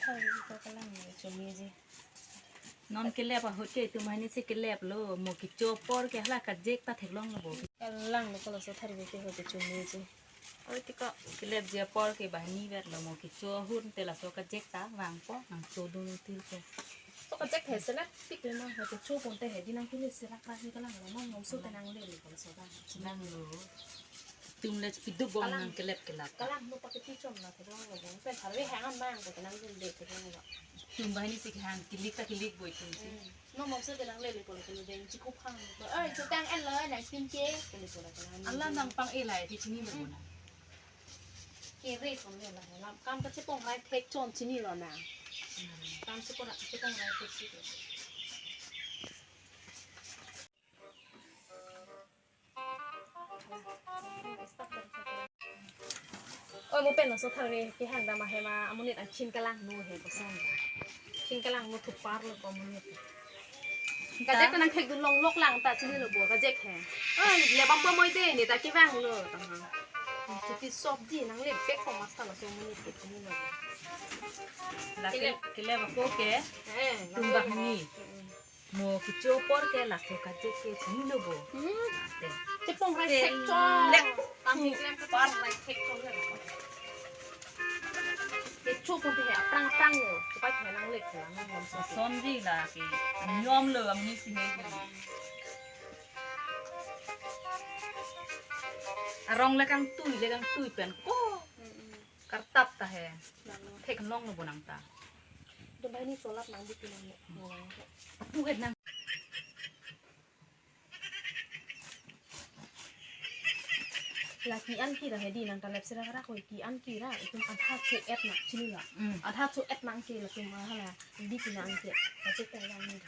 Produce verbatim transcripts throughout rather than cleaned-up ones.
Tharve ko kalang lo, chome ji. Non kelep ahut ke itum banghini si kelep lo, mo kecho apor ke hala kajek ta theklong lo bo. Kalang lo ko laso tharve ke ahut ke chome ji. Oi, tiko kelep ji apor ke banghini vet lo, mo kecho ahut te laso kajek ta vangpo, nangchodun til ko. So kajek he selak pik le nang, kecho pon te he di nang kili selak ra he kalang lo, non non so te nangle lo ko laso ta. Nang lo. Itum le piduk bong kalang. Nang kelep kelap. Kalang mo pakiti chom na theklong lo bong. Pen tharve hang an bang ko nang jun le theklong lo. Itum banghini si hang kilik ta kilik bo itum si. Hmm. No mom se de nangle le polo kilo deng chikup hang. Oi, chutang en lo, nang sim ke. Kilo polo kilo. Ala nang pang-e lai di chini lo na. Kere kong le la la. Kam ta chepong rai thek chom chini lo na. Kam chepong rai, chepong rai thek si. Oi, mo pen laso tharve kehang dam ahem amonit angkhin kalang no he kosong. Khin kalang no thupar lo ko amonit. Kajek ko nang thekdun longlok lang ta chini lo bo kajek he. Oi, le bang bo moi de ne ta kevang lo ta ha. Chuti sob di nangle pek ko mas ta laso amonit ke chini lo bo. La kele kele ba ko ke. Eh, itum banghini. Mm-mm. Mo kecho apor ke laso kajek ke chini lo bo. Hmm. Te. Chepong rai thek chom. Lek. Tang klem ke par rai thek chom le. Kecho pon te he aphrang aphrang lo. Chepai the nangle ke nang ngom so. Sonji la ke. Niom lo amni si he. Arong le kangtui le kangtui pen ko. Hmm, hmm. Kartap ta he. Nang. Theklong lo bo nang ta. Dum banghini cholap nang di pinang mo. Atu et nang. La ke-an ke ra he di nang ta lep sera ra ko ke-an ke ra itum adha cho-et nang chini la. Mm. Adha cho-et nang ke latum hala di pinang ke. Kachek ta yang ni.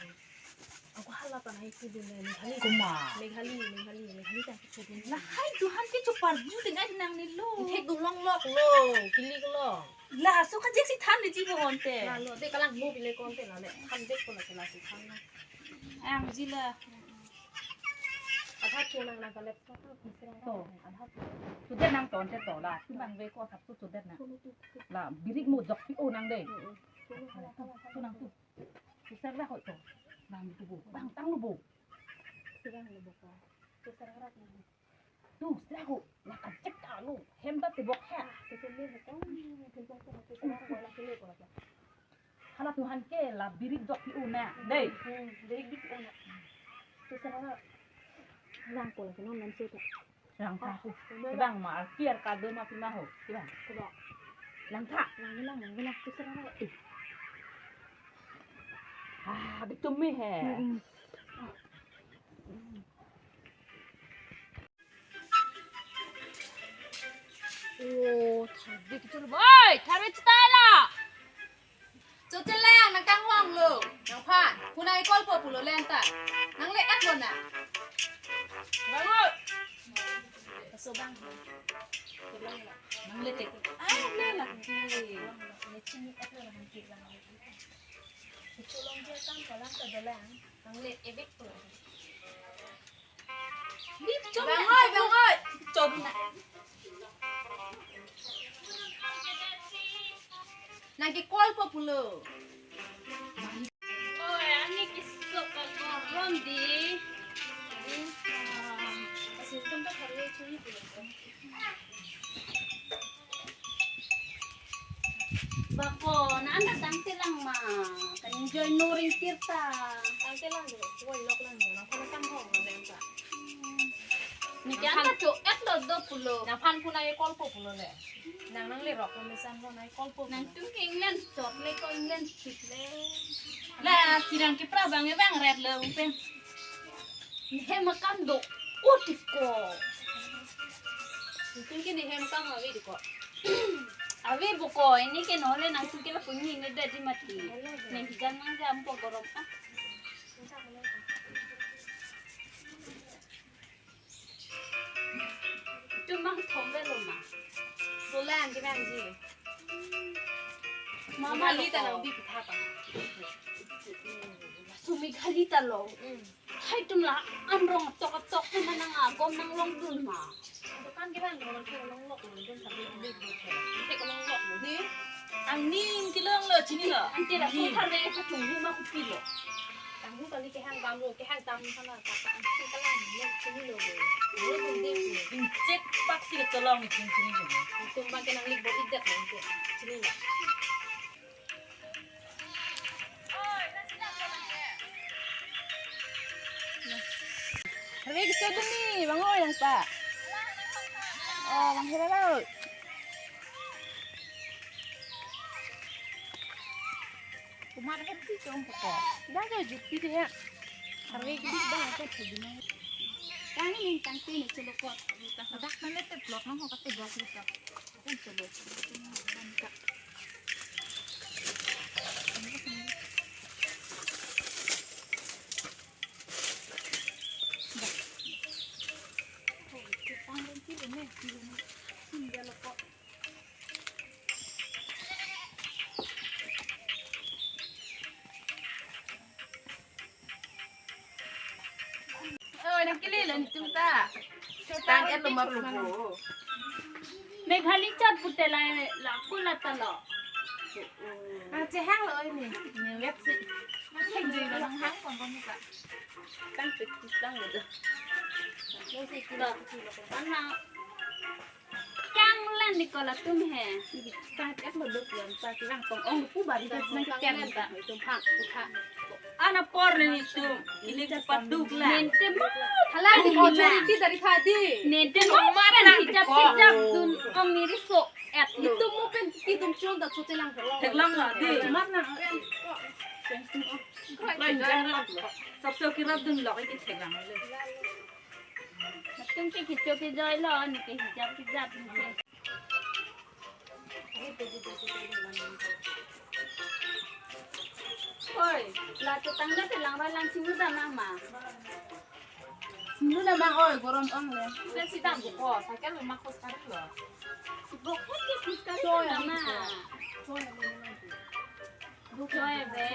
Ako hala ta nai kudun le Meghali. Kuma. Meghali, Meghali, Meghali ta kecho dun. Lahai duhan kecho parju dun ai nang ni lo. Thekdun longlok lo, kilik lo. Laso kajek si than di ji bo honte. La lo, de kalang mo bile konte la le. Than dek ko la ke la si than lo. Ang ji la. Adha cho nang nang kalep. To, adha cho. Chodet nang tonte to la. Tu nang ve ko sap tu chodet nang. La, birik mo jok pi-o nang de. Mm, mm. Tu nang tu. Tusar ra hoi to. Bang tu bo. Bang tang lo bo. Tusar ra hoi to. Tusar ra hoi. Tu sra ho. La kachek alo. Hem ta tebok he. Tusar le he to. Tusar ko tusar ra hoi la kele ko la. Hala duhan ke la birik jok pi-o na. Dei. Hmm, birik pi-o na. Tusar ra. Lang ko la ke non nan se to. Langtha ho. Kevang ma arki arka do ma pima ho. Kevang. Kevang. Langtha. Lang lang lang lang tusar ra. Ah, bitum me he. Mm-mm. Oh, tharve kicholo. Oi, tharve chita la. Chocheleng nang kanglong lo. Nangphan. Pu nang call po pulo le anta. Nang le-et lo na. Bangun. Kaso bang. Nang le tek. Ah, le la. Ne chini-et lo na hangki lang. Cholong je kam kalang ka dalang. Nang le-et po. Bang oi, bang oi. Chom na. Nang ke call po pulo. Oi, ani kisok ka gorom di. Asin tum ta hari chuli pulo. Bako, na anda tangte lang ma. Kan enjoy no ring tirta. Tangte lang do, woi lok lang do. Nang kono tang hong ma denta. Neke anda cho-et lo do pulo. Nangphan pu nang call po pulo le. Nang nang le rok lo mesan ho nang call po. Nangtum ke England chot le ko England chit le. La sirang ke pra bang e bang red lo pen. Hem akam do. Uti ko. Nangtum ke ne hem akam ave di ko. Ave bo ko, ini ke nole nangtum ke la punyi ne dadi mati. Nang kijang nang jam po gorom ah. Itum bang thom velo ma. Bolang ke bang ji. Mama lo ta ko. Nang bi pitha pa. Sumi khali ta lo. Mm. Hai tum la an rong tok tok ma nang agom nang longdun ma. Dukan ke bang rong ke longlok lo dun ta bi bi bi. Ke longlok lo di. Angning kelong lo, chinilo. Ante la Angning. Puthan le sa chunghu ma kupilo. Tanghu kali kehang bam lo, kehang tam sana, tak tak angsi kalang, ne chinilo. Lo tungde pu. Ingchek pak si kecholong ni chinilo. Tum bang kenang lik bo idet lo, chinilo. Harve kecho dun ni, bang oi langta. Oh, bang hera lo. Kumar hem si chom poko. Dah jo jupi deh ya. Harve kedik bang apa tu guna. Tang ni tang te ni chelokot. Dak mana te blok nang ho kate blok ni ta. Oh, nang kili lo nitum ta. Tang et lo mar lo bo. Meghali chat pute la la kula ta lo. Ah, chehang lo ini. Ni wet si. Nang heng jui lo nang hang kon kon ta. Tang pik tang lo. Ni si kilo kilo. Tang hang. Kang lan ni kola tum he. Tang et lo duk yan ta kilang tong ong pu bari ta nang kiken ta. Tum phang utha. Ana por ni tum. Ili cepat duk la. Nente mo. Hala ni mo chori ki dari phadi. Nente mo pen hijab hijab dun ong ni riso et. Itum mo pen ki dun chon da chote lang. Thek lang la di. Mar na. Lain jang la. Sab so kirap dun lok iki thek lang le. Tum ke kicho ke joi lo ni ke hijab hijab ni ke. Oi, la to tang da te lang ba lang singnu da mang ma. Singnu da mang oi, gorom ong le. Udah si dam ko, cycle memang kos kari lo. Bok ko ke kos kari Choi, da ma. Choi, Choi be.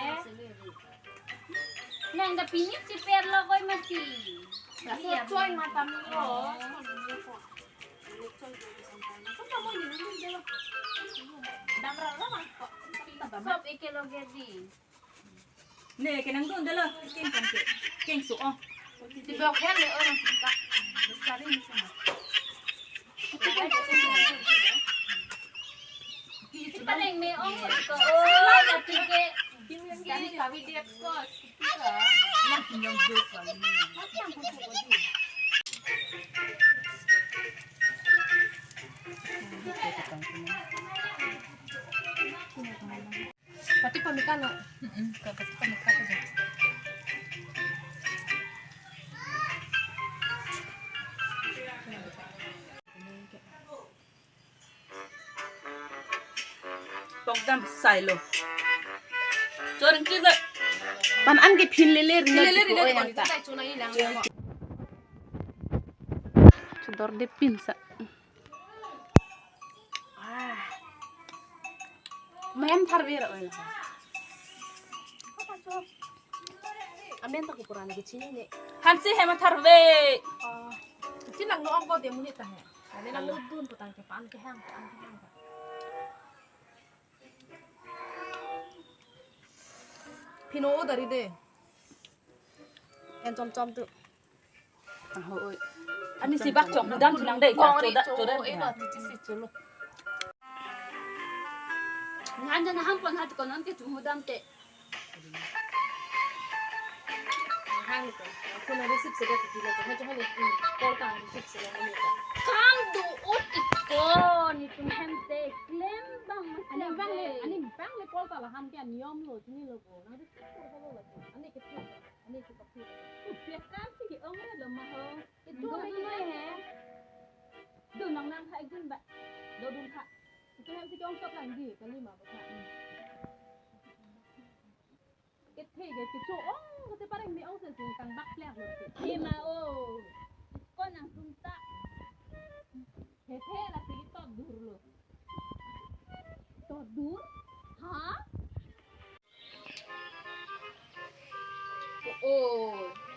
Nang da pini cheper lo koi mati. Laso choi mata mi lo. Dam ra lo ma ko. Sop eke lo gedi. Ne, kenang dun delo, keng kang ke. Keng su oh. Di blok hen le oh. Kari ni sama. Pareng me ong ko oh, lati ke. Kami kami dia kos. Nah, yang dua kali. Mati yang kuku ko di. Pati pamikano. Mm-mm, ka pati pamikano aja. Pokdam sailo. Choreng chile. Pan an ke phin lele ri lele ri ko lele oi ko anta. Chudor de pinsa. Ah. Mem tharve ra oi. Amen ta kukuran ke chini ne. Hansi hem tharve. Ah. Chinang no ongko de muni ta he. Ane nang udun putang ke pan ke hang, pan ke hang. Pino dari de. En chom chom tu. Aho oi. Ani si bak chom dam thu nang dei ka choda choda. Oi ba ti si chulo. Ngan jana ham pon hat ko non ke thu dam te. Hang ko. Ko na receive se ga ti lo ko ha ha ni call ta receive se lo ni ka. Kam do ot ikko nitum hem te klem bang mas. Ani bang le, ani bang le call ta la ham ke niyom lo chini lo ko. Na receive ko lo lo. Ani ke thu. Ani ke thu. Pe kam si ke ong re lo ma ho. Itu lagi na he. Do nang nang tha ekdun ba. Do dun tha. Itu hem si ke ong sop lang di kali ma ba tha. Kethe ke kecho ong kate pareng me ong se sing kang bak plek lo ke. Ke ma o. Ko nang tum ta. Hethe la si tot dur lo. Tot dur? Ha? O,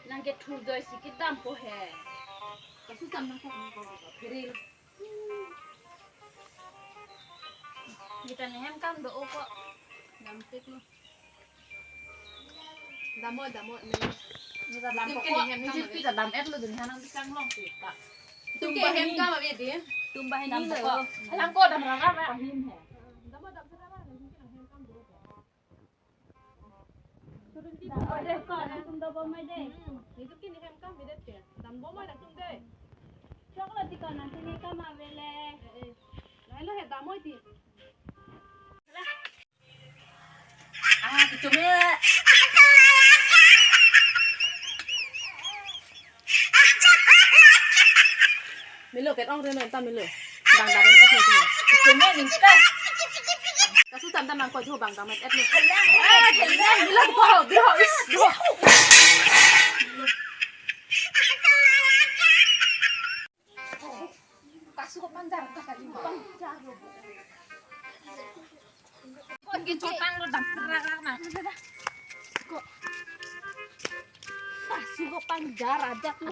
nang ke thur joi si kedam po he. Kasu sam nang kok nang kok pheril. Kita nehem kam do-o ko. Dam tik lo. Damo, damo, ne. Kita dam tik ko. Nehem kam. Kita dam et lo, dun hanang bikang long kita. Tum ke hem kam abi di. Tum banghini lo. Alang ko dam rara ra. Damo, dam rara ra. Dam ko deh ko, nangtum dobom mai deh. Hmm, itu kini hem kam bidet ke. Dambom mai nangtum deh. Choklo ti ko, nangtum ne kam avele. Eh, eh. Lailo he dam oi ti. Ah, kecome. Melo ket ong reno ta melo. Bang dam et lo. Kecome ning ta. Kasu tam tam nang ko jo bang dam et lo. Eh, melo ko, biro is, biro. Kasu ko panjar ta kali. Panjar lo. Ko ke chotang lo dam rak rak na. Ko. Kasu ko panjar aja tu.